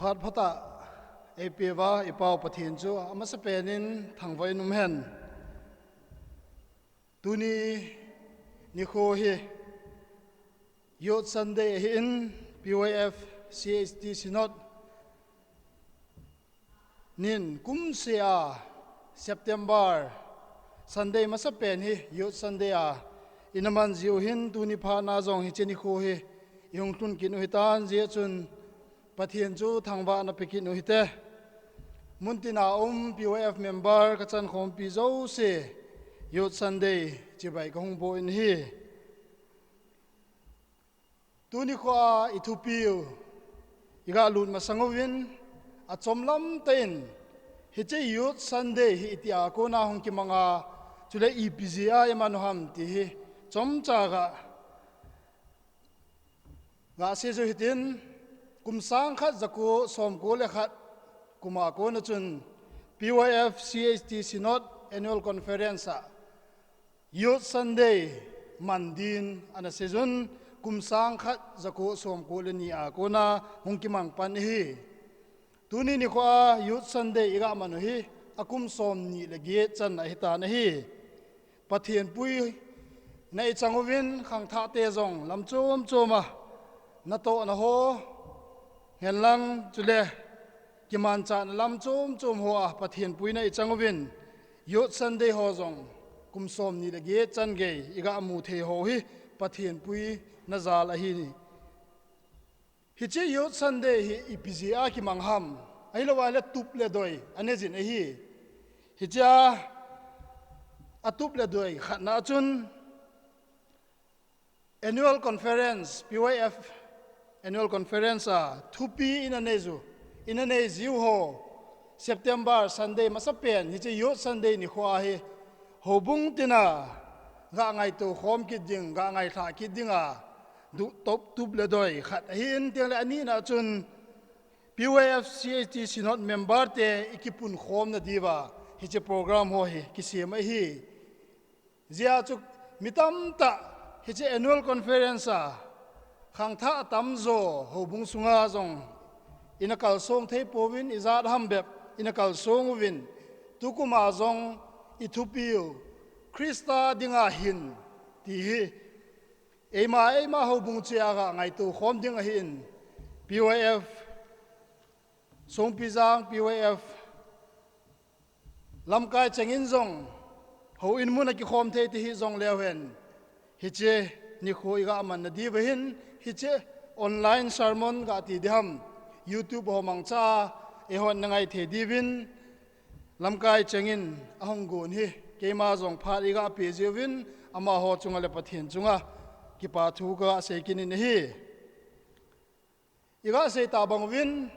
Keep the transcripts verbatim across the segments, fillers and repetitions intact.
Phat phatah eipeuva i Pau Pathen chu amasapen in thangvah in umhen. Tuni nikho hi Youth Sunday ahin, P Y F C H T Synod nin kumsea September Sunday masapen hi Youth Sunday a ina man jiu hin tuni phatna jong hiche nikho hi ihung lhun kit u hitan, hijeh chun Pathen chu thangvahna pe kit u hite. Muntina um P Y F member kachan khompi jouse Youth Sunday chibai kahung bol in ahi. Tuni nikhoa i thupiu iga lut masang uvin, achomlam tah in hiche Youth Sunday hi itia kona hung kimanga, chule ipi jeh a iman u ham ti hi chomcha ga, ga sei jiu hitin, kum sang khat jako somko le khat kuma kona chun P Y F C H T Synod Annual Conference a Youth Sunday man din ana sei jun, kum sang khat jako somko le ni a kona hung kimang pan ahi. Tuni nikhoa Youth Sunday iga man u hi akum somni le get channa ahitan ahi. Pathen puina ichang uvin khangthah te jong lam chom choma natohna ho, henlang chule kimanchahna lam chom chom hoa Pathen puina ichang uvin, Youth Sunday ho jong kum somni le get chan gei iga mu thei ho hi Pathen puina jal ahi. Hiche Youth Sunday hi ipi jeh a kimang ham, ahilou ahile tup le doi anei jin ahi. Hichea atup le doi khatna chun Annual Conference, P Y F Annual Conference a thupi ina nei jiu, ina nei jiu ho, September Sunday masapen hiche Youth Sunday nikhoa hi houbung tina ga ngaito khom kit ding, ga ngailhah kit dinga, du-, top tup le doi khat ahin, tiang le anina chun P Y F C H T Synod member te ikipun khomna diuva hiche program ho hi kisem ahi. Hijeh chun mi tamtah hiche Annual Conference a khangthah atamjo houbung sunga jong ina kalsong thei pouvin, ijat ham bep ina kalsong uvin, tukuma jong i thupiu Christa dinga hin ti hi eima, eima houbung cheh a ga ngaito khom ding ahin, P Y F Songpijang P Y F lamkai chengin jong houin mun a kikhom thei ti hi jong leu hen, hiche nikho iga manna diuva hin, hiche online sermon ga ti diham, YouTube ho mangcha a eihon na ngai thei diuvin, lamkai chengin ahung gon hi keima jong phat iga pe jiuvin, amaho chunga le Pathen chunga kipa thu kaga sei kit in ahi. Iga sei ta bang uvin,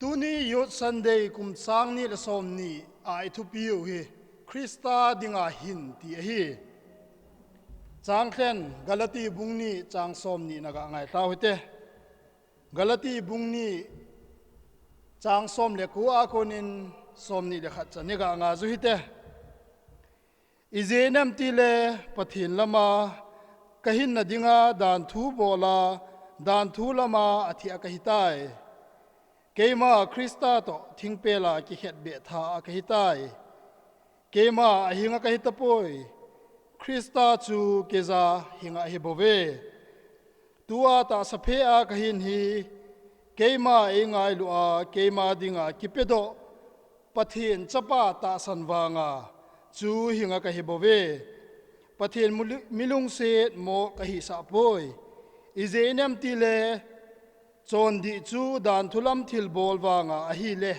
tuni Youth Sunday kum sang ni le somni a i thupiu hi Christa dinga hin ti ahi. Chang khen Galati bung ni chang somni na ga ngailhau hite. Galati bung ni chang som le ko a konin somni le khat chan ni ga nga jiu hite. Ijeh inem itile Pathen lama kahinna dinga danthu bola, danthu lama athia kahitai. Keima Christa toh thingpela kikhetbeh tha a kahitai. Keima ahinga kahitapoi. Christa chu keija hinga ahibouve. Tua tahsa phe a kahin hi, keima eingailu a, keima dinga kipedoh Pathen chapa tahsan vanga chu hinga kahibouve. Pathen mulu-, milungset mo kahisah poi. Ijeh inem itile, chondih chu danthu lam thilbol vanga ahile,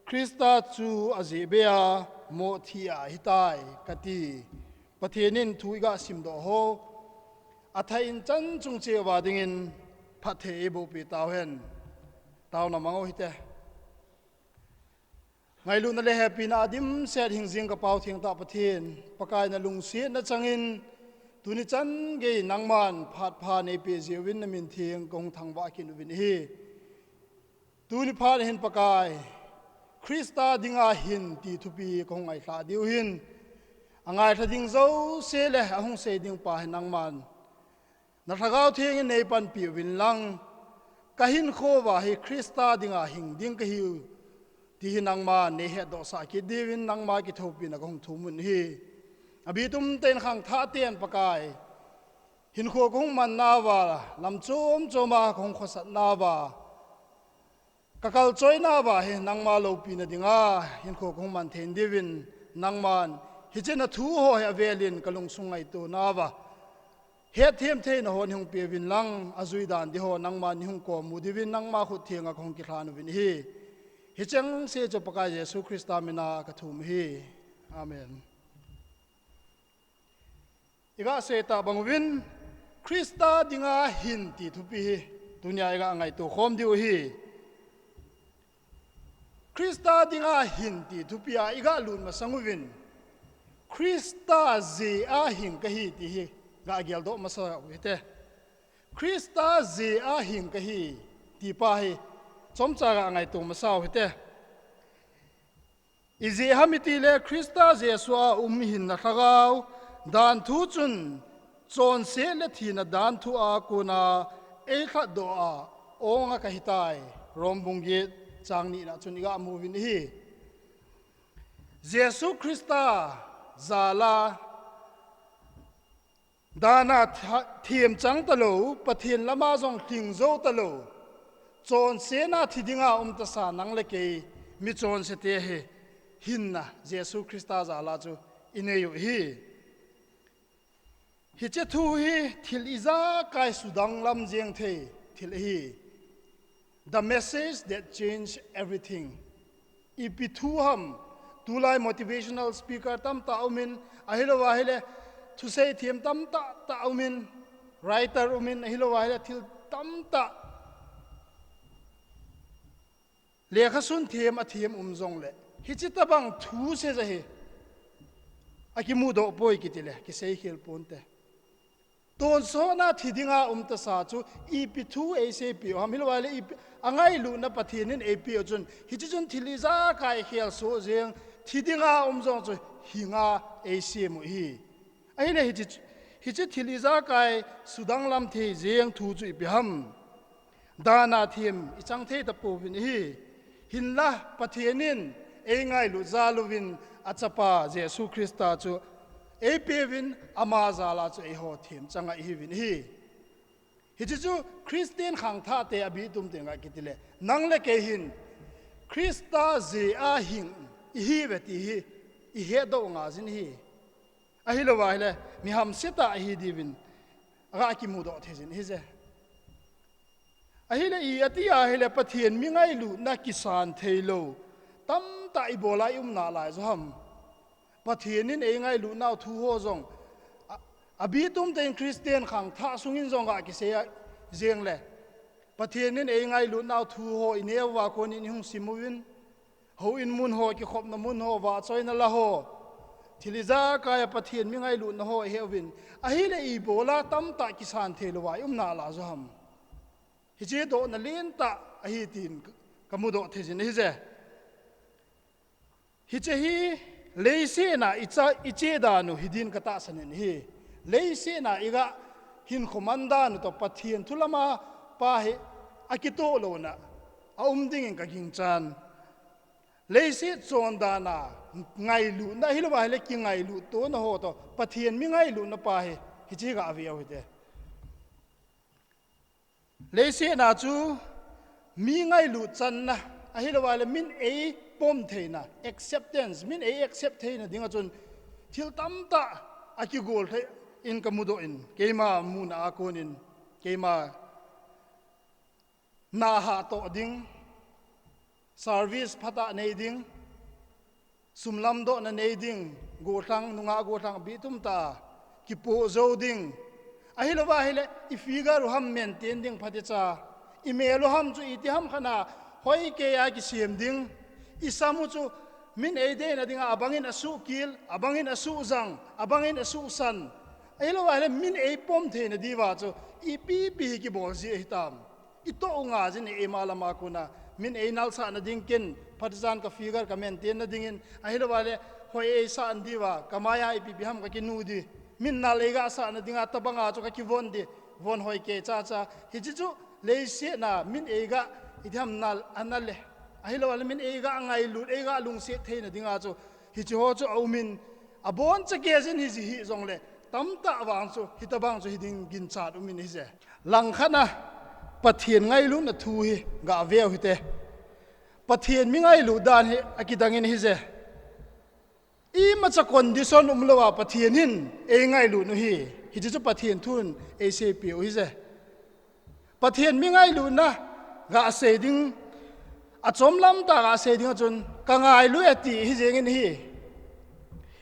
Christa chu ajeh bei a mo thi a ahitai, kati. Pathen in thu iga simdoh ho athah in chan chung cheh uva dingin phatthei eiboh peh tauhen. Taona mang u hite. Ngailutna le hepina a dimset hingjing ka Pau thengtah Pathen, Pakai na lungsetna changin tuni chan gei nangman phat pha neipeh jeh uvin na min theng kahung thangvah kit uvin ahi. Tuni phat hin Pakai, Christa dinga hin ti thupi kahung ngailhah diu hin, angailha ding jouse le ahung sei ding pa hin nangman na Lhagao Theng in neipanpi uvin lang, Kahinkho uva hi Christa dinga hing ding kahiu, ti hi nangman neihetdoh sah kit diuvin nangma kithopina kahung thum u ahi. Abi tum ten khang thah ten Pakai, hinkho kahung manna uva, lam chom chom a kahung khosatna uva, kakalchoina uva hi nangma loupina dinga hinkho kahung man thei diuvin nangman hiche nathu ho hi avelin kalungsung ngaitona uva hetthem theina ho neihung peuvin lang, ajui dan ding ho nangman neihung kom u diuvin nangma khut thenga kahung kilhan uvin ahi. Hicheng se chu Pakai Jesu Christa mina kathum ahi. Amen. Iga sei ta bang uvin, Christa dinga hin ti thupi hi tunia iga ngaito khom diu ahi. Christa dinga hin ti thupi a iga lut masang uvin, Christa jeh a hing kahi ti hi ga geldoh masa u hite. Christa jeh a hing kahi ti pa hi chomcha ga ngaito masa u hite. Ijeh ham itile Christa Jesu a um hinna lhagao dan thu chun chonset le thina dan thu a kona eilhatdoh a onga kahitai. Rom bung get chang nina chun iga mu uvin ahi. Jesu Christa jal a dana themchang talou, Pathen lama jong lhingjou talou, chonsetna thi dinga um tasa nang le kei, michonsete hi hinna Jesu Christa jal a chu inei u ahi. Hiche thu hi thil ijakai sudanglam jeng thei thil ahi. The message that changed everything. Ipi thu ham, tulai motivational speaker tamtah umin, ahilouva ahile thusei them tamtah tah umin, writer umin, ahilouva ahile thil tamtah lekhasun them athem um jongle, hiche tobang thu seija hi akimudoh poi kitile kiseikhel ponte. Tonsotna thi dinga um tasa chu ipi thu eiseipeh u ham, ahilouva ahile ipi angailutna Pathen in eipeh u chun, hiche chun thil ijakai khelsoh jeng, thi dinga um jong chu hinga eisem u ahi. Ahile hiche thil ijakai sudanglam thei jeng thu chu ipi ham? Dana them ichang thei tapouvin ahi. Hinla Pathen in eingailut jal uvin achapa Jesu Christa chu eipeuvin, ama jal a chu eiho themchanga ihiuvin ahi. Hiche chu Christian khangthahte abih tum tenga kitile, nang le kei hin Christa jeh a hing ihiuve ti hi ihetdoh ngaijin ahi. Ahilouva ahile mi hamsetah ihi diuvin aga kimudoh theijin ahije. Ahile i ati ahile Pathen mi ngailutna kisan theilou tamtah ibola ium nalai u ham? Pathen in eingailutnau thu ho jong, abih tum tah in Christian khangthah sungin jong ga kisei jengle, Pathen in eingailutnau thu ho ineuva konin ihung sim uvin, houin mun ho, kikhopna mun ho, vahchoina la ho, thil ijakai a Pathen mi ngailutna ho iheuvin, ahile ibola tamtah kisan theilouva ium nalai u ham? Hiche dohna lentah ahi tin kamudoh theijin ahije. Hiche hi leiset a iche dan u hidin katahsan in ahi. Leiset a iga hinkho man dan u toh Pathen thu lama pa hi akitoh louna aum dingin kaginchan. Leiset chondan a ngailutna ahilouva ahile kingailut tona ho toh Pathen mi ngailutna pa hi hiche hi gave u hite. Leiset a chu mi ngailut channa, ahilouva ahile min eipom theina, acceptance, min ei accept theina dinga chun thil tamtah akigol thei in kamudoh in, keima muna a konin, keima na hahtoh ding, service phatah nei ding, sum lamdohna nei ding, gollhang, nungah gollhang abih tum tah a kipoh jou ding, ahilouva ahile i figure u ham maintain ding phatecha, i mel u ham chu iti ham khat a hoikei a kisem ding, i sam u chu min eideina dinga abangin asuhkil, abangin asuhjang, abangin asuhsan, ahilouva ahile min eipom theina diuva chu ipi ipi hi kibol ji ahitam? Itoh u ngaijin, eima lama kona min einalsahna ding ken, phatechan ka figure ka maintain na dingin, ahilouva ahile hoi eisah diuva, kamai a ipi ipi ham kakinu di, min nal eigasahna dinga tobanga chu kakivon di, von hoikei chacha, hiche chu Leiset a min eiga, itham nal, anal le. Ahilou le min eiga ngailut, eiga lungset theina dinga chu. Hiche ho chu aumin, abon chakejin hi hijongle. Tamtah vang chu, hitabang chu hiding ginchat umin hije. Langkhat a, Pathen ngailutna thu hi, gaveu hite. Pathen mi ngailut dan hi, akidangin hije. Imacha condition umlou a Pathen hin ei ngailut u hi. Hiche chu Pathen thun ei seipeh u hije. Pathen mi ngailutna gasei ding, achomlam tah gasei ding a chun, ka ngailut e ti hi jengin hi.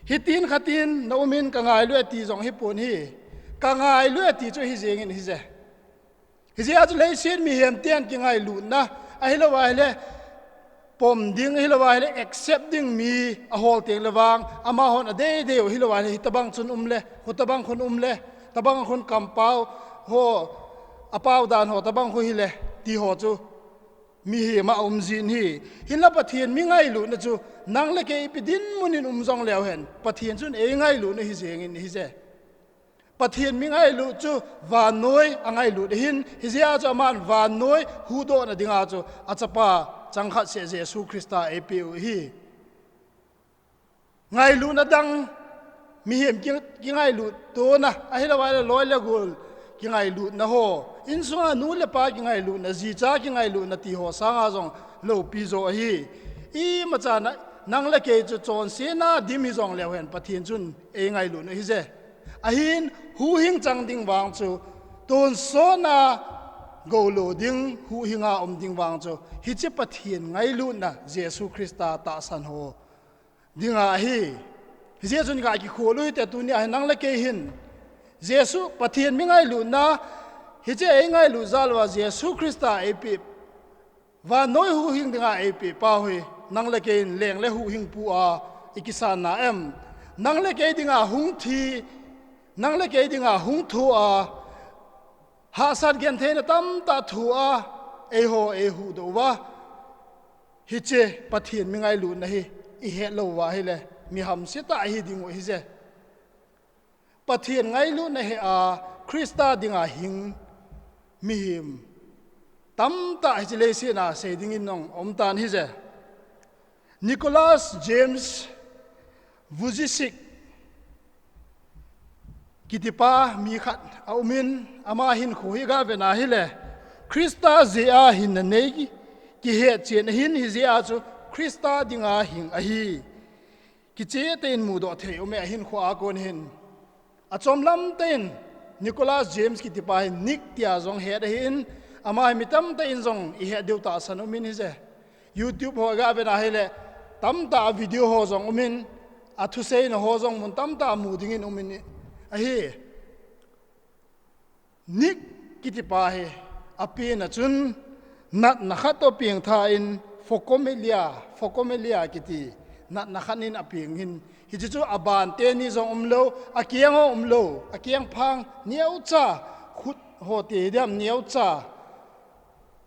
Hitin khatin na umin ka ngailut e ti jong hipon hi. Ka ngailut e ti chu hi jengin hije. Hijeh a chu leiset mihem ten kingailutna, ahilou ahile, pom ding, ahilou ahile, accept ding mi ahol teng le vang, amahon adeidei u, ahilou ahile, hitabang chun um le, hutabang khun um le, tabang khun kampao, ho, apao dan ho, tabang khu hile, ti ho chu, mihem a um jin hi, hinla Pathen mi ngailutna chu, nang le kei ipi dinmun in um jong leu hen, Pathen chun ei ngailut u hi jengin hije. Pathen mi ngailut chu vannoi angailut ahin, hijeh a chu aman vannoi huhdohna dinga chu achapa changkhat seh Jesu Christa eipeh u ahi. Ngailutna dang mihem ki, kingailut tona, ahilou ahile loi le gol kingailutna ho, insunga nu le pa kingailutna, jicha kingailutna ti ho sanga jong loupi jo ahi. Imacha na, nang le kei chu chonsetna dim hi jong leu hen Pathen chun ei ngailut u hije. Ahin huhhing chang ding vang chu, tonsot a goulo ding, huhhing a um ding vang chu, hiche Pathen ngailutna Jesu Christa tahsan ho dinga ahi. Hijeh chun ga kikhol u hite tuni a hin nang le kei hin. Jesu Pathen mi ngailutna, hiche ei ngailut jal uva Jesu Christa eipeh Vannoi huhhing dinga eipeh pa hi, nang le kei in leng le huhhing pu a i kisan na em? Nang le kei dinga hung thi, nang le kei dinga hung tho a, hahsat gentheina tamtah tho a, eiho eihuhdoh uva. Hiche Pathen mi ngailutna hi, i het lou uva ahile, mi hamse tah hi ding u ahije. Pathen ngailutna he a, Christa dinga hing mihem tamtah hiche leiset a sei dingin jong um tan ahije. Nicholas James Vujicic kitipa mi khat aumin, ama hinkho hi ga vena ahile, Christa jeh a hinna nei kihet chen ahin, hijeh a chu Christa dinga hing ahi. Kicheh tah in mudoh thei um e, ahinkho a kon hin. Achomlam tah in Nicholas James kitipa hi Nick tia jong het ahin, ama hi mi tamtah in jong i het diu tahsan umin ahije. YouTube ho ga vena ahile, tamtah a video ho jong umin, athuseina ho jong mun tamtah a mu dingin umin ahi. Nick kitipa hi, apen a chun, natna khat toh pengtha in, phocomelia, phocomelia kiti, natna khat in apeng in, hiche chu aban teni jong umlou, akeng jong umlou, akeng phang neocha, khut ho te diam neocha.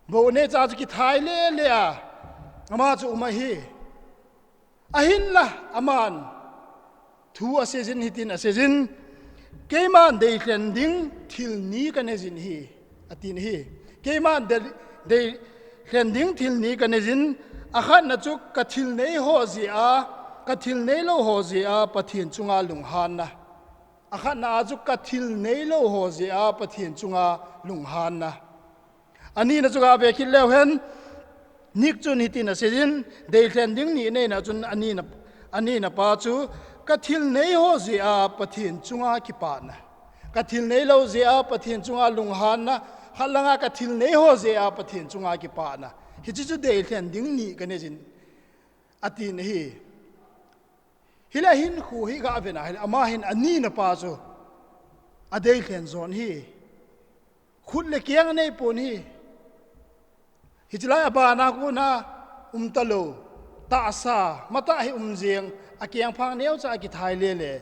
Bou neocha chu kithai lele a, ama chu um ahi. Ahinla, aman, thu aseijin hitin aseijin, keiman deilhen ding thil ni kanei jin ahi, atin ahi. Keiman dei, deilhen ding thil ni kanei jin, akhatna chu ka thil nei ho jeh a, ka thil neilou ho jeh a, Pathen chunga lunghanna. Akhatna a chu ka thil neilou ho jeh a, Pathen chunga lunghanna. Anina chu ga ve kit leu hen, Nick chun hitin aseijin, deilhen ding ni aneina chun anina, anina pa chu, ka thil nei ho jeh a Pathen chunga kipana. Ka thil neilou jeh a Pathen chunga lunghanna, khat langa ka thil nei ho jeh a Pathen chunga kipana. Hiche chu deilhen ding ni kanei jin, atin ahi. Hile hinkho hi ga vena ahile, ama hin anina pa chu adeilhen jon ahi. Khut le keng anei pon ahi. Hiche lai abana kona um talou, tahsa, matah hi um jeng, akeng phang neocha akithai lele.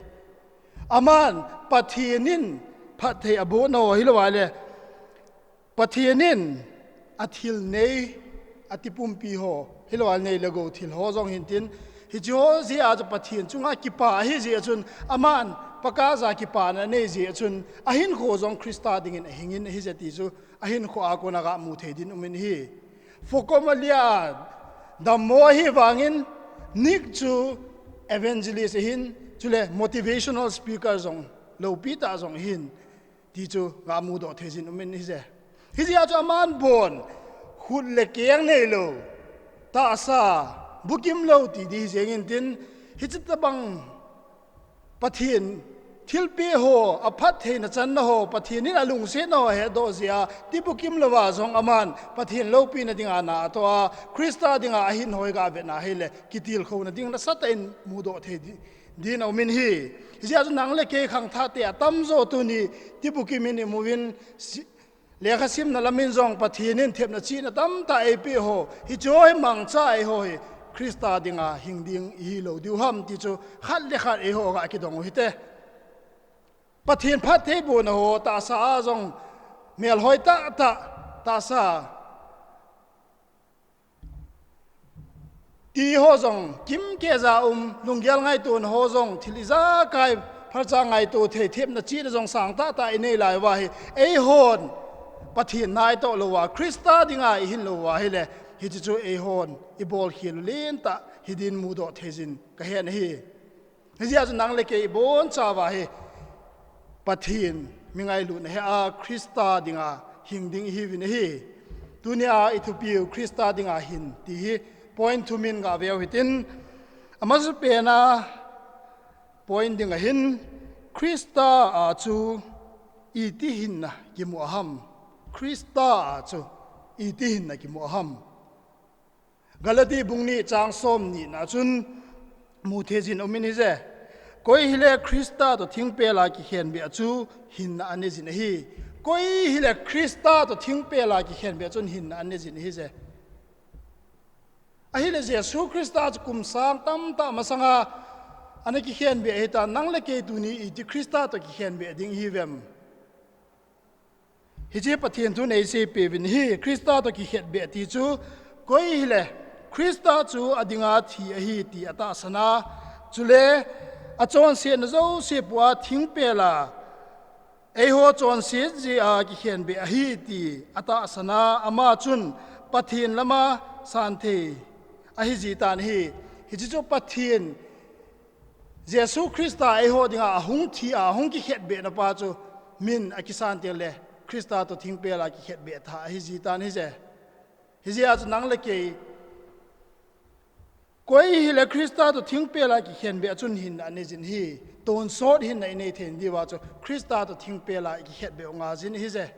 Aman Pathen in phatthei aboh nau hilou ahile, Pathen in athil nei, atipumpi ho, hilou ahile nei le gou thil ho jong hintin, hiche ho jeh a chu Pathen chunga kipa ahi jeh a chun, aman Pakaiya kipana anei jeh a chun, ahinkho jong Christa dingin ahingin ahije ti chu, ahinkho a kona gamu thei din umin ahi. Fokom alia dammo ahi vangin Nick chu evangelist ahin, chule motivational speaker jong, loupi tah jong ahin, ti chu gamudoh thei jin umin ahije. Hijeh a chu aman bon, khut le keng neilou, tahsa, bukim lou ti di hi jengin tin, hiche tabang Pathen thilpeh ho, aphattheina channa ho, Pathen in alungsetna ho ahetdoh jeh a, tibukim louva jong aman Pathen loupina dinga na atoh a, Christa dinga ahinhoi gavetna ahile, kitilkhouna ding nasatah in mudoh thei di, din aumin ahi. Hijeh a chu nang le kei khangthah te atamjo tuni, tibukim in imuvin, lekha simna lamin jong Pathen in thepna chihna tamtah eipeh ho, hiche hi mangcha eiho hi, Christa dinga hing ding ihilou diu ham ti chu khat le khat eiho gakidong u hite. Pathen phattheibohna ho tahsa a jong melhoi tahtah, tahsa ti ho jong kimkeija um, lunggel ngaitona ho jong thil ijakai phalcha ngaito thei, thepna chihna jong sang tahtah inei lai uva hi, eihon Pathen na itoh louva, Christa dinga ihin louva ahile, hiche chu eihon ibolkhel u lentah hidin mudoh thei jin kahen ahi. Hijeh a chu nang le kei ibonchauva hi Pathen mi ngailutna hea Christa dinga hing ding ihiuvin ahi. Tunia ithupiu Christa dinga hin ti hi point thumin gaveu hitin, amasapena point dinga hin Christa a chu iti hinna kimu ham? Christa a chu iti hinna kimu ham? Galati bung ni chang somni na chun muthei jin umin ahije. Koi hile Christa toh thingpel a kikhenbeh chu hinna anei jin ahi. Koi hile Christa toh thingpel a kikhenbeh chun hinna anei jin ahije. Ahile Jesu Christa chu kum sang tamtah masanga ana kikhenbeh ahitan, nang le kei tuni iti Christa toh kikhenbeh ding ihiuvem? Hiche Pathen thun eiseipeh uvin ahi. Christa toh kikhenbeh ti chu, koi hile Christa chu adinga thi ahi ti atahsan a, chule achonsetna jouse pua thingpel a eiho chonset jeh a kikhenbeh ahi ti atahsan a, ama chun Pathen lama santhei ahi jitan ahi. Hiche chu Pathen Jesu Christa eiho dinga ahung thi a, ahung kikhenbehna pa chu min akisan tengle Christa toh thingpel a kikhenbeh tha ahi jitan ahije. Hijeh a chu nang le kei koi hile Christa toh thingpel a kikhenbeh chun hinna anei jin ahi. Tonsot hinna inei thei diuva chu Christa toh thingpel a ikikhenbeh u nga jin ahije.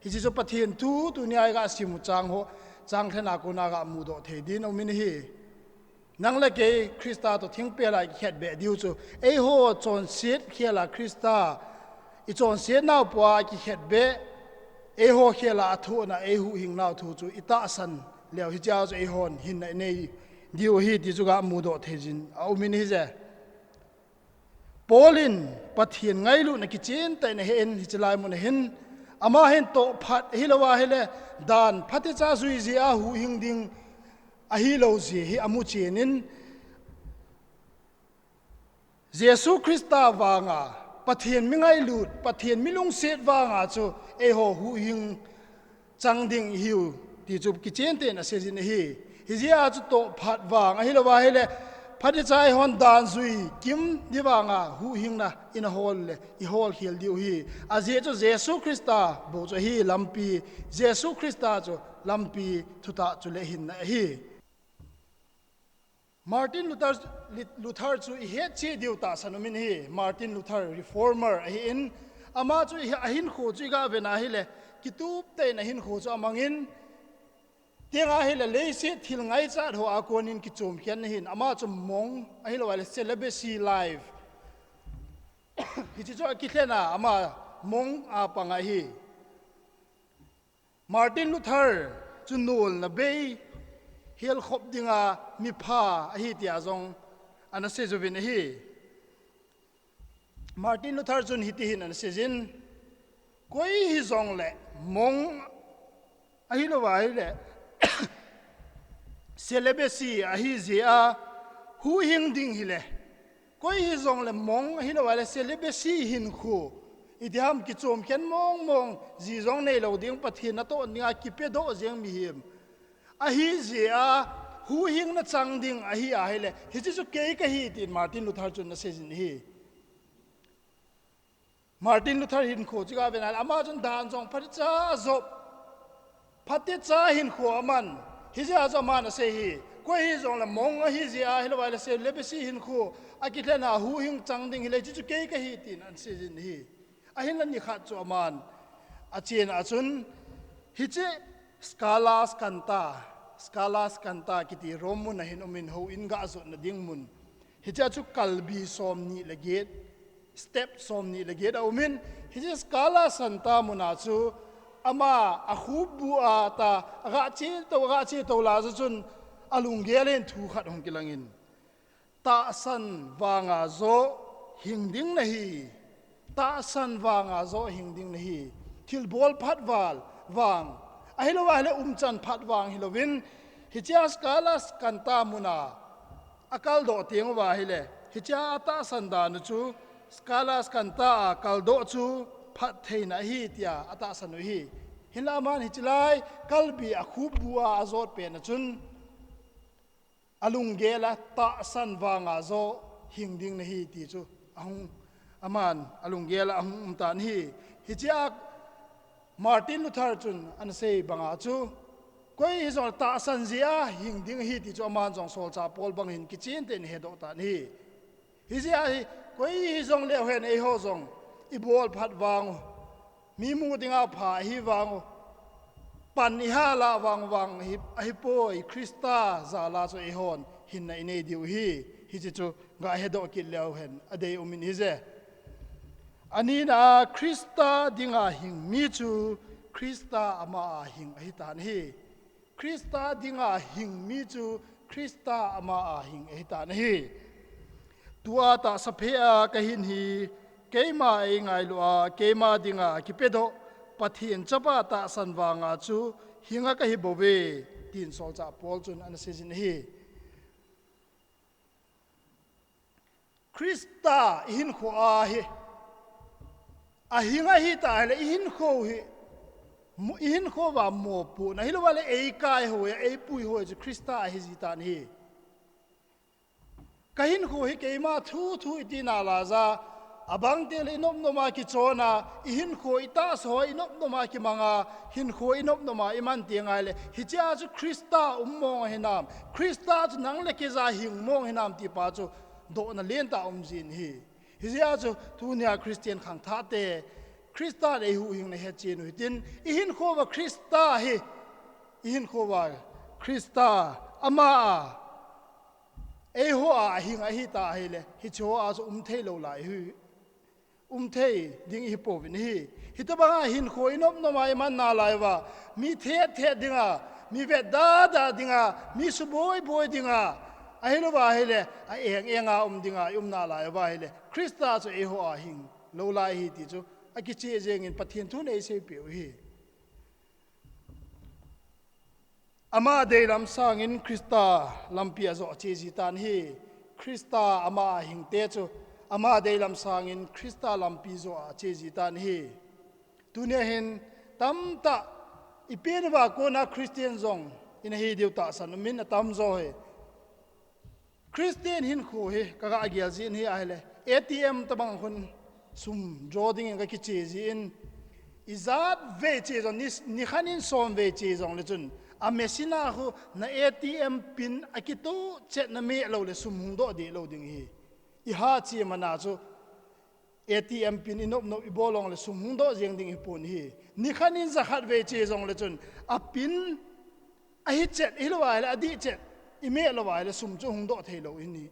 Hiche chu Pathen thu tunia igasim u chang ho, chang lhena kona gamudoh thei din aumin ahi. Nang le kei Christa toh thingpel a ikikhenbeh diu chu, eiho chonset khel a Christa ichonsetnau pua ikikhenbeh, eiho khel a athohna eihuhhingnau thu chu itahsan leu hichea chu eihon hinna inei diu ahi ti chu gamudoh thei jin aumin ahije. Paul in Pathen ngailutna kichen tah in ahen hiche lai mun ahin, ama hin tohphat ahilouva ahile dan phatecha jui jeh a huhhing ding ahilou jeh hi amuchen in, Jesu Christa vanga, Pathen mi ngailut, Pathen mi lungset vanga chu eiho huhhing chang ding ihiu ti chu kichen tah in aseijin ahi. Hijeh a chu tohphat vang ahilouva ahile, phatecha eihon dan jui kim ding vanga huhhingna ina hol le ihol khel diu ahi. Ajeh chu Jesu Christa bou chu ahi lampi, Jesu Christa chu lampi, thutah chule hinna ahi. Martin Luther, Luther chu ihetchet diu tahsan umin ahi. Martin Luther reformer ahin, ama chu ahinkho chu igavena ahile, kitup tah in ahinkho chu amangin, tenga ahile leiset thil ngaichat ho a konin kichomkhen ahin, ama chu monk ahilouva ahile celibacy life hiche chu akilhena, ama monk a panga ahi. Martin Luther chu nolna bei helkhop dinga mipha ahi tia jong ana seijouvin ahi. Martin Luther chun hitihin ana seijin, koi hijongle monk ahilouva ahile celibacy ahijeh a huhhing ding hile, koi hijongle monk ahilouva ahile celibacy hinkho Itiham kichom khen mong mong, ji jong neilou ding, Pathen natoh dinga kipedoh jeng mihem ahi jeh a, huhhingna chang ding ahi ahile, hiche chu kei kahi tin Martin Luther chun aseijin ahi. Martin Luther hinkho chu gavena le, ama chun dan jong phatecha jop, phatecha hinkho aman. Hijeh a chu aman asei hi, koi hijongle mong ahi jeh a, ahilou ahile celibacy hinkho akilhen a huhhing chang ding hile, hiche chu kei kahi tin aseijin ahi. Ahinla nikhat chu aman achen a chun, hiche Scala Sancta, Scala Sancta kiti Rome mun a hin umin houin gah jotna ding mun. Hichea chu kalbi somni le get, step somni le get aumin, hiche Scala Sancta muna chu ama akhupbu a ta, agah che tou, agah che tou lah a chun, alunggel in thu khat hung kilangin, tahsan vanga joh hing ding nahi. Tahsan vanga joh hing ding nahi. Thilbol phat val vang, ahilou ahile umchan phat vang hilouvin, hichea Scala Sancta muna akaldoh teng uva ahile, hichea atahsan dan u chu Scala Sancta a kaldoh chu phattheina ahi tia atahsan u ahi. Hinla aman hiche lai kalbi akhupbu a ajot pen a chun, alunggel a tahsan vanga joh hing ding nahi ti chu ahung, aman alunggel a ahung umtan ahi. Hichea Martin Luther chun anasei banga chu, koi hijongle tahsan jeh a hing ding ahi ti chu aman jong solchah Paul bang hin kichen tah in ahedoh tan ahi. Hijeh a hi, koi hijongleu hen eiho jong ibol phat vang u, mi mu dinga pha ahi vang u, pan ihal a vang vang ahi, ahipoi, Christa jal a chu eihon hinna inei diu ahi. Hiche chu gahedoh kit leu hen adei um in ahije. Anina a Christa dinga hing mi chu Christa ama a hing ahitan ahi. Christa dinga hing mi chu Christa ama a hing ahitan ahi. Tua tahsa phei a kahin hi, keima eingailu a, keima dinga kipedoh Pathen chapa tahsan vanga chu hinga kahi bouve, tin solchah Paul chun anaseijin ahi. Christa ihinkho a hi, ahing ahita hile, ihinkho hi, mo-, ihinkho uva mopohna, ahilou ahile eikaihoi a, eipuihoi chu Christa ahi jitan ahi. Kahinkho hi keima thu thu iti nalaiya, abang teng le inopnop a kichon a, ihinkho itahsa ho inopnop a kimang a, hinkho inopnop a iman teng ahile, hichea chu Christa um mong ahinam, Christa chu nang le keija hing mong ahinam ti pa chu dohna lentah umjin ahi. Hijeh a chu tunia Christian khangthah te, Christa le eihuhhingna hetchen u hitin, ihinkho uva Christa hi, ihinkho uva Christa ama a, eiho a ahing ahita ahile, hicheho a chu umthei lou lai hi, umthei ding ihipouvin ahi. Hitobanga hinkho inopnop a iman nalai uva, mi thet thet dinga, mi vetda da dinga, mi suboi boi dinga, ahilou ahile a eng eng a um dinga ium nalai uva ahile, Christa chu eiho a hing lou lai ahi ti chu akicheh jengin Pathen thun eiseipeh u ahi. Ama deilam sangin Christa lampi ajoh ache jitan ahi. Christa ama a hingte chu ama deilam sangin Christa lampi joh a ache jitan ahi. Tunia hin tamtah ipen uva kona Christian jong ina hi diu tahsan umin atamjo hi. Christian hinkho hi kaga gel jin ahile, A T M tobang khun sum draw dingin kakiche jin, ijat vei che jong, ni, nikhat in som vei che jongle chun, a machine a khu na A T M pin akitoh chet na meh loule sum hungdoh deh lou ding ahi. Iha che mana chu, A T M pin inopnop ibol jongle sum hungdoh jeng ding ahipon ahi. Nikhat in jakhat vei che jongle chun, a pin ahi chet, ahilou ahile adih chet imeh lou ahile sum chu hungdoh theilou ahi.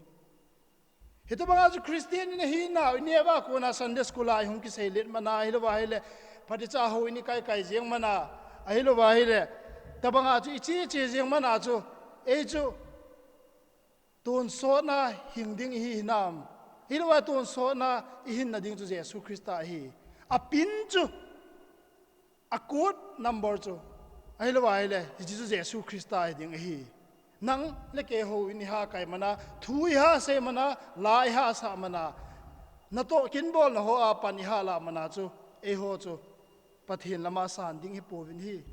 Hitobanga chu Christian ina hinau, ineo a kona Sunday school a ihung kiseilet mana, ahilou ahile phatecha houin ikai kai jeng mana, ahilou ahile tobanga chu iche che jeng mana chu, ei chu tonsotna hing ding ihi hinam? Ahilou a tonsotna ihinna ding chu Jesu Christa ahi. A pin chu, a code number chu, ahilou ahile hiche chu Jesu Christa hiding ahi. Nang le kei houin iha kai mana, thu iha sei mana, la iha sah mana, natoh kinbolna hoa pan ihal a mana chu, eiho chu Pathen lama san ding hipouvin ahi.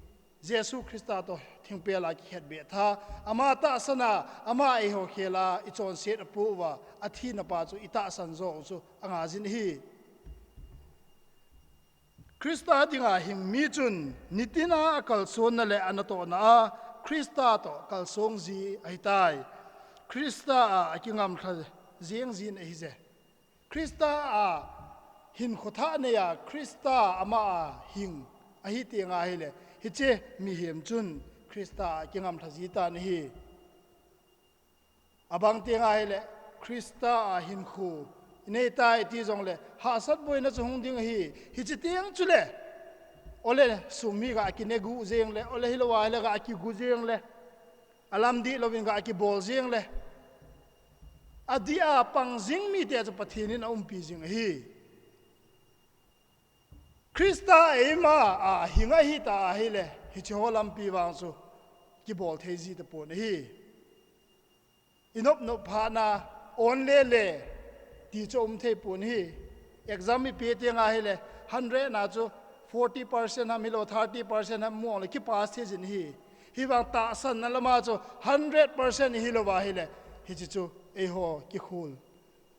Jesu Christa toh thingpel a kikhetbeh tha, ama tahsan a, ama eiho khel a ichonset apoh uva, athina pa chu itahsan jo u chu angajin ahi. Christa dinga hing mi chun nitina akalsonna le anatohna a Christa toh kalsong ji ahitai. Christa a akingamlha jeng jin ahije. Christa a hinkho thah nei a, Christa ama a hing ahi teng ahile, hiche mihem chun Christa a kingamlha ji tan ahi. Abang teng ahile, Christa a hinkho inei tai ti jongle, hahsat boina chu hung ding ahi. Hiche teng chule, ole sum hi ga kine gu jeng le, ole hilou ahile ga kigu jeng le, alam dih louvin ga kibol jeng le, adih a pang jing mite chu Pathen in aumpi jing ahi. Christa eima a hing ahita ahile, hiche ho lampi vang chu kibol thei ji tapon ahi. Inop nop phat na on le le ti chu um thei pon ahi. Exam ipe teng ahile, hundred na chu forty percent ham hilou, thirty percent ham mu le kipass thei jin ahi. Hivang tahsanna lama chu hundred percent ihilouva ahile, hiche chu eiho kikhol,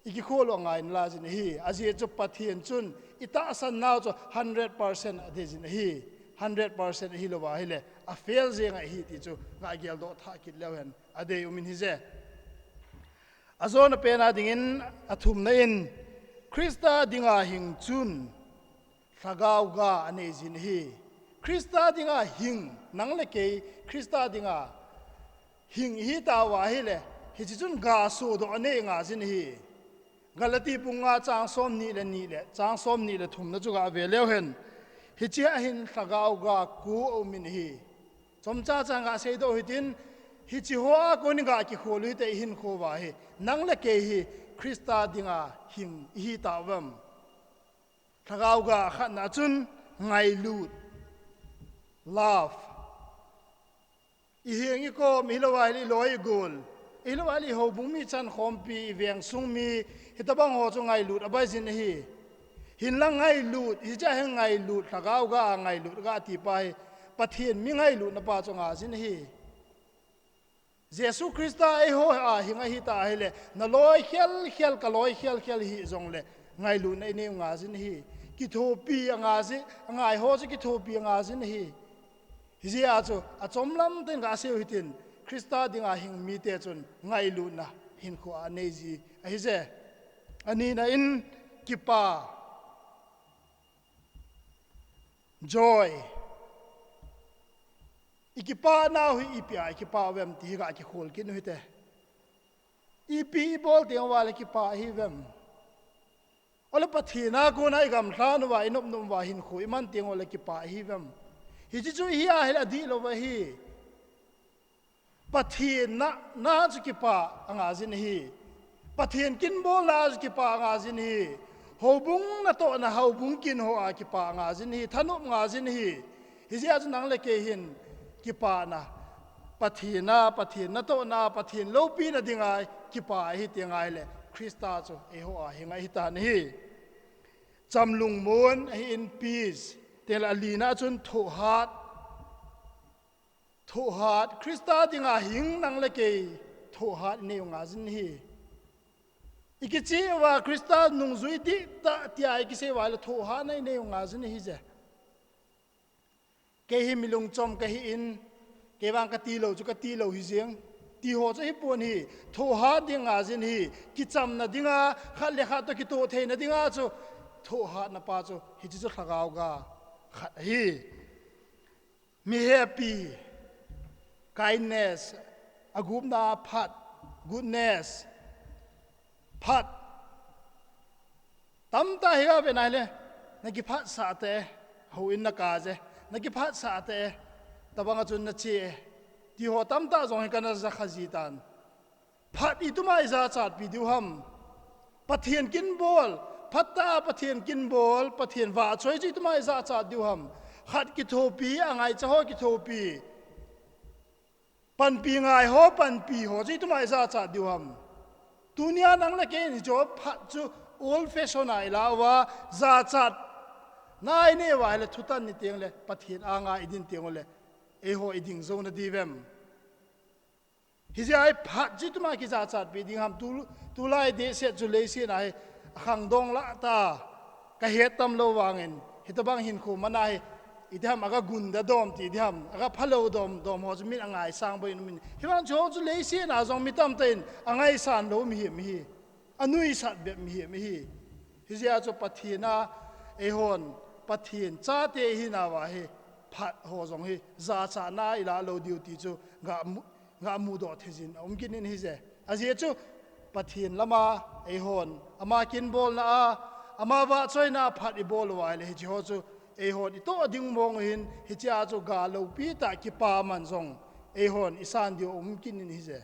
ikikhol u angai nalai jin ahi. Ajeh chu Pathen chun itahsan nau chu hundred percent adei jin ahi. Hundred percent ihilouva ahile, afail jeng ahi ti chu ga geldoh thah kit leu hen adei um in ahije. Ajona pen a dingin, athumna in, Christa dinga hing chun lhagao ga anei jin ahi. Christa dinga hing, nang le kei Christa dinga hing ihitauva ahile, hiche chun ga sodoh anei nga jin ahi. Galati bung nga chang somni le ni le chang somni le thumna chu ga ve leu hen. Hiche a hin lhagao ga ko aumin ahi. Chomcha chan ga seidoh hitin, hiche hoa konin ga kikhol u hite ihinkho uva hi. Nang le kei hi Christa dinga hing ihitauvem? Lhagao ga khatna chun ngailut, love. Iheng ikom, ihilouva ahile iloi igol, ihilouva ahile ihoubung mi chankhompi, iveng sung mi, hitobang ho chu ngailut abai jin ahi. Hinla ngailut, hiche a hin ngailut, lhagao ga ngailut ga ti pa hi, Pathen mi ngailutna pa chu nga jin ahi. Jesu Christa eiho a hing ahita ahile, naloi khel khel, kaloi khel khel hih jongle, ngailutna inei u nga jin ahi. Kithopi anga ji, angai ho chu kithopi anga jin ahi. Hijeh a chu, achomlam tah in ga sei u hitin, Christa dinga hing mite chun ngailutna hinkho a anei ji ahije. Anina in kipa, joy. Ikipa nau hi ipi a ikipa uvem ti hi ga kikhol kit u hite. Ipi ibol teng uva le kipa ihiuvem? Ole Pathen a kona igamlhan uva, inop nop uva hinkho iman teng ule kipa ihiuvem? Hiche chu ihi ahile adih louva ahi. Pathen na, na chu kipa anga jin ahi. Pathen kinbolna chu kipa anga jin ahi. Houbung natohna, houbung kin ho a kipa anga jin ahi. Thanop nga jin ahi. Hijeh a chu nang le kei hin kipana, Pathen a, Pathen natohna, Pathen loupina dinga kipa ihi teng ahile, Christa chu eiho a hing ahitan ahi. Cham lungmon ahin, peace. Teng le alina chun thohhat. Thohhat, Christa dinga hing nang le kei thohhat inei u nga jin ahi. Ikicheh uva Christa nungjui dihtah tia ikisei uva le thohhatna inei u nga jin ahije. Kei hi mi lungchom kahin, kei vang katilou chu katilou hijeng, ti ho chu hipon ahi. Thohhat ding nga jin ahi. Kichamna dinga, khat le khat toh kitoh theina dinga chu thohhatna pa chu hiche chu lhagao ga khat ahi. Mi hepi, kindness, agupna phat, goodness, phat. Tamtah hi ga ve nai le, nakiphatsah te, houin naka je, nakiphatsah te, tabang a chun nache, ti ho tamtah jong hi kana jakha jitan. Phat ituma ijachatpi diu ham? Pathen kinbol, phatah a Pathen kinbol, Pathen vahchoi chu ituma ijachat diu ham? Khat kithopi, angaicha ho kithopi, panpi ngai ho, panpi ho chu ituma ijachat diu ham? Tunia nang le kei in hiche phat chu Old fashion a ilah uva, jachat na inei uva ahile thutan ni teng le, Pathen anga idin teng ule, eiho iding jou nadiu vem? Hijeh a hi phat jituma kijachatpi ding ham? Tu, tulai dehset chu leiset a hi akhangdong lah ta, kahet tam lou vangin, hitobang hinkho mana hi, iti ham, aga gunda dom ti iti ham, aga phalou dom, dom ho chu min angaisang boi in umin. Hivang chu ho chu leiset a jong mi tamtah in angaisan lou mihem ihi. Anuisat bep mihem ihi. Hijeh a chu Pathen a, eihon, Pathen chate ihinauva hi, phat ho jong hi, jachatna ilah lou diu ti chu, ga mu, ga mudoh thei jin aum kit in ahije. Ajeh chu, Pathen lama, eihon, ama kinbolna a, ama vahchoina a phat ibol uva ahile hiche ho chu, eihon, itoh ding mong u ahin, hichea chu ga loupi tah kipaman jong, eihon, isan diu aum kit in ahije.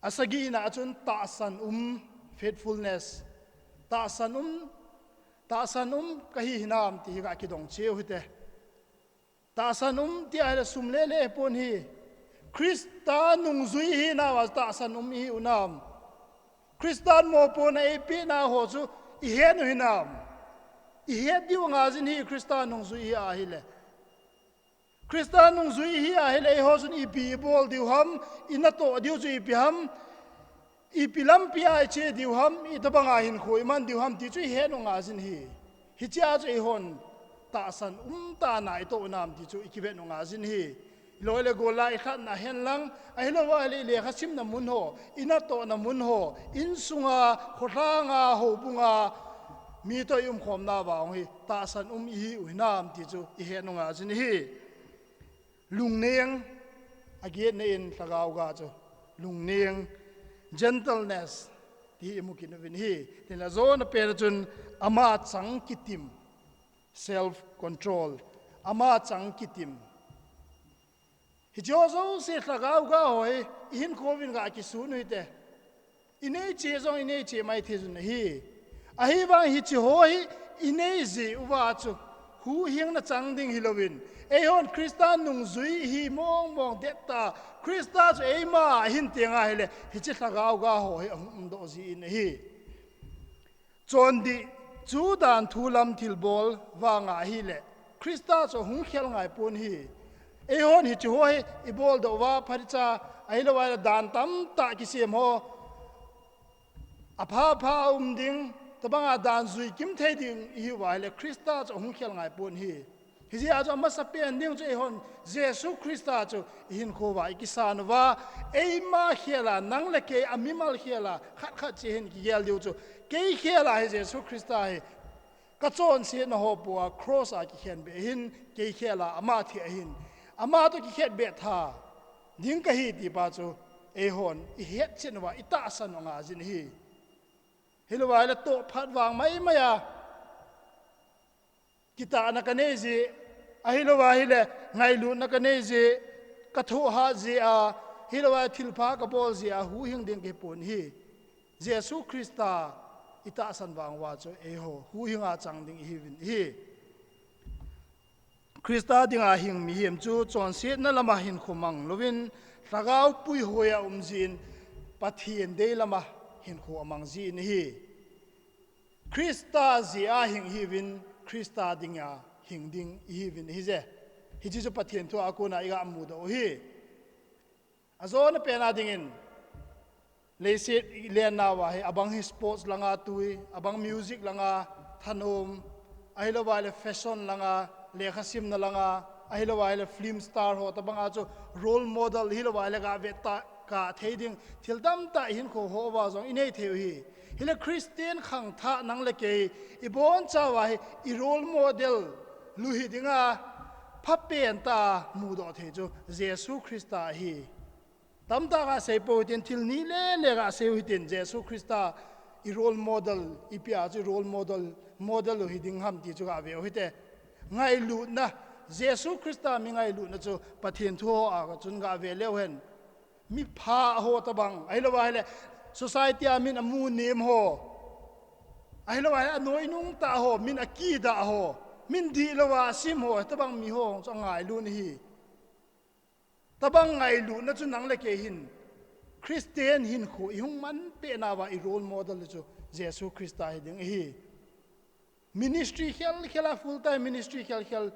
Asagina a chun tahsan um, faithfulness. Tahsan um, tahsan um kahi hinam ti hi ga kidong cheh u hite. Tahsan um ti ahile sum le le pon hi. Christa nungjui ihinauva tahsan um ihiu nam? Christan mopohna eipehna ho chu ihet u hinam? Ihet diu anga jin hi, Christa nungjui ihi ahile. Christa nungjui ihi ahile eiho chun ipi ibol diu ham, inatoh diu chu ipi ham, ipi lampi a iche diu ham, itobanga hinkho iman diu ham ti chu ihet u anga jin hi. Hichea chu eihon tahsan umtah a itoh u nam ti chu ikivet u anga jin hi. Iloi le gol a ilhatna hen lang, ahilouva ahile ilekha simna mun ho, inatohna mun ho, insunga, kholhanga, houbunga, mi toh iumkhomnauva hung hi tahsan um ihiu hinam ti chu ihet u anga jin hi. Lungneng, agetna in lhagao ga chu, lungneng, gentleness, ti imu kit uvin ahi. Tin, ajona pen a chun, ama chang kitim, self control, ama chang kitim. Hicheho jouse lhagao ga ho hi, ihinkho uvin ga kisun u hite. Inei cheh jong inei cheh mai thei jun ahi. Ahivang hicheho hi inei jeh uva chu, huhhingna chang ding hilouvin, eihon Christa nungjui ihi mong mong dettah a, Christa chu eima ahin teng ahile, hiche lhagao ga ho hi ahung umdoh jin ahi. Chondih chu danthu lam thilbol vanga ahile, Christa chu ahung khel ngai pon ahi. Eihon hicheho hi iboldoh uva, phatecha, ahilouva ahile dan tamtah kisem ho, apha pha a um ding, tobanga dan jui kim thei ding ihiuva ahile, Christa chu ahung khel ngai pon ahi. Hijeh a chu amasapen ding chu eihon Jesu Christa chu ihinkhouva ikisan uva, eima khel a, nang le kei amimal khel a, khat khat cheh hin kigel diu chu, kei khel a hi Jesu Christa hi kachonsetna ho poh a cross a kikhenbeh ahin, kei khel a ama thi ahin, ama toh kikhetbeh tha ding kahi ti pa chu eihon ihetchen uva, itahsan u anga jin ahi. Hilouva ahile tohphat vang maimai a, kitahna kanei jeh, ahilouva ahile ngailutna kanei jeh, kathohhat jeh a, hilouva ahile thilpha kabol jeh a huhhing ding kahipon ahi. Jesu Christa itahsan vang uva chu eiho huhhinga chang ding ihiuvin ahi. Christa dinga hing mihem chu chonsetna lama hinkho mang louvin, lhagao puihoi a um jeh in, Pathen dei lama hinkho amang jin ahi. Christa jeh a hing ihiuvin, Christa dinga hing ding ihiuvin ahije. Hiche chu Pathen thua kona iga mudoh u ahi. Ajona pen a dingin, leiset ilennauva hi, abang hi sports langa tui, abang music langa thanom, ahilouva ahile fashion langa, lekha simna langa, ahilouva ahile film star ho, tobanga chu role model, hilouva ahile gah vetkah thei ding thil tamtah ihinkho ho uva jong inei thei u ahi. Hile Christian khangthah nang le kei ibonchauva hi i role model lu hidinga, phapen tah a mudoh thei chu Jesu Christa ahi. Tamtah gasei pou hitin, thil ni le le gasei u hitin, Jesu Christa i role model, ipi a chu i role model, model u hiding ham ti chu gave u hite. Ngailutna, Jesu Christa mi ngailutna chu Pathen thu ho a chun gave leu hen, mipha ho tobang, ahilouva ahile society a min amu nem ho, ahilouva ahile anoinung tah ho, min akidah ho, min dihlouva asim ho, tobang miho chu angailut ahi. Tobang ngailutna chu nang le kei hin Christian hinkho ihung manpeh nauva i role model chu Jesu Christa hiding ahi. Ministry khel khel a, full time ministry khel khel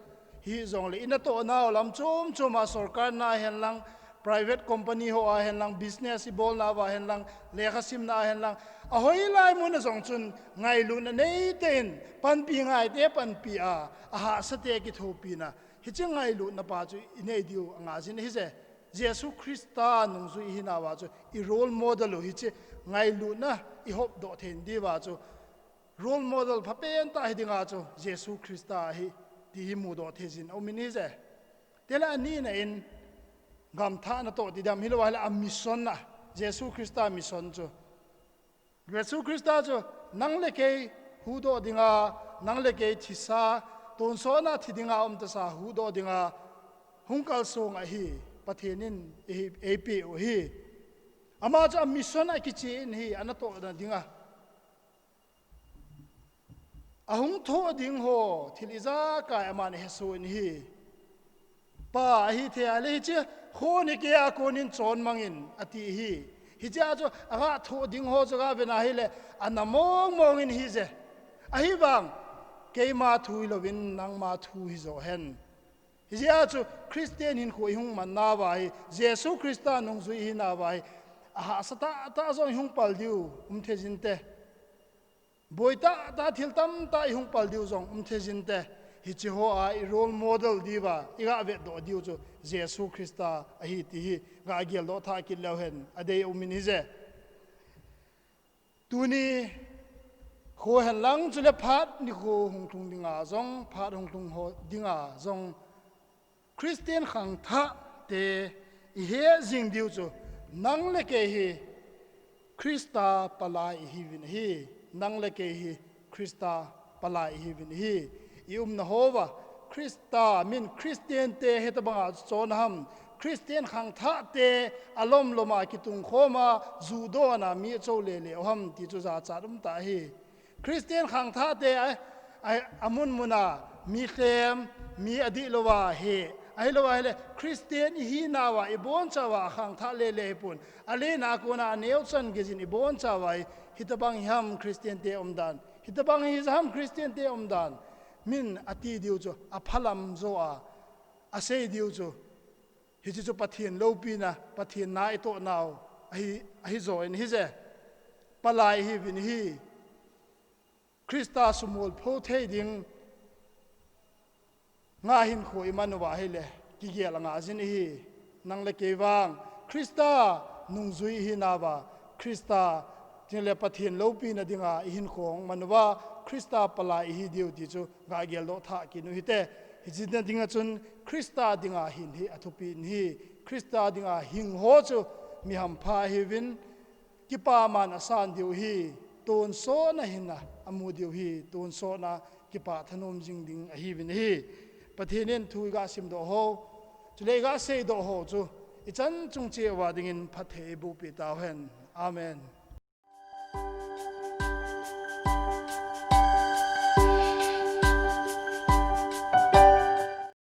hijongle, i natoh nau lam chom chom a, sorkar na hen lang, private company ho a hen lang, business i bol nauva hen lang, lekha simna a hen lang, ahoilai mun a jong chun ngailutna neitah in, panpi ngaite panpi a, ahahsate kithopina, hiche ngailutna pa chu i nei diu anga jin ahije. Jesu Christa nungjui i hi nauva chu i role model u hiche ngailutna i hopdoh thei diuva chu role model phapen tah hiding a chu Jesu Christa ahi ti hi mudoh thei jin aum in ahije. Tele anina in gamthah natoh ti dam hilou ahile a mission a, Jesu Christa mission chu. Jesu Christa chu nang le kei huhdoh dinga, nang le kei thisa, tonsot na thi dinga umtasa huhdoh dinga hung kalsong ahi, Pathen in ei, eipeh u ahi. Ama chu a mission a kichen ahi, anatohna dinga. Ahung thoh ding ho, thil ijakai aman ahesoh in ahi. Pa ahi thei a le hiche, khoni kei a konin chonmang in ati ahi. Hiche a chu aga thoh ding ho chu ga vena ahile, ana mong mong in ahije. Ahivang, keima thu hilouvin nangma thu hijo hen. Hijeh a chu Christian hinkho ihung man nauva hi, Jesu Christa nungjui ihi nauva hi, ahahsa tahtah jong ihung pal diu um thei jinte. Boi tahtah thil tamtah ihung pal diu jong um thei jinte. Hiche ho a i role model diuva iga vetdoh diu chu Jesu Christa ahi ti hi ga geldoh thah kit leu hen adei um in ahije. Tuni kho hen lang chule phat nikho hung lhung dinga jong, phat hung lhung ho dinga jong, Christian khangthah te ihet jing diu chu nang le kei hi Christa palai ihiuvin ahi. Nang le kei hi Christa palai ihiuvin ahi. I umna houva Christa min Christian te hitabanga chon ham, Christian khangthah te alom loma kitungkhoma, ju dona mi achou lele u ham ti chu jachat umtah ahi. Christian khangthah te a, a, amun muna mi lhem, mi adih louva hi, ahilou ahile Christian ihi nauva ibonchauva akhangthah lele hipon. Alen a kona aneo chan geijin ibonchauva hi, hitabang hi ham Christian te umdan, hitabang hi ham Christian te umdan. Min ati diu chu aphalam jo a, asei diu chu, hiche chu Pathen loupina, Pathen na itoh nau ahi, ahi jo in ahije. Palai ihiuvin ahi. Christa sumol pho thei ding nga hinkho iman uva ahile, kigel anga jin ahi. Nang le kei vang Christa nungjui ihi nauva, Christa tin le Pathen loupina dinga ihinkho man uva, Christa palai ihi diu ti chu ga geldoh thah kit u hite. Hiche na dinga chun Christa dinga hin hi athupi in ahi. Christa dinga hing ho chu mi hampha ahiuvin, kipa man asan diu ahi, tonsot na hin a amu diu ahi, tonsot na kipah thanom jing ding ahiuvin ahi. Pathen in thu iga simdoh ho, chule iga seidoh ho chu ichan chung cheh uva dingin phatthei eiboh peh tauhen. Amen.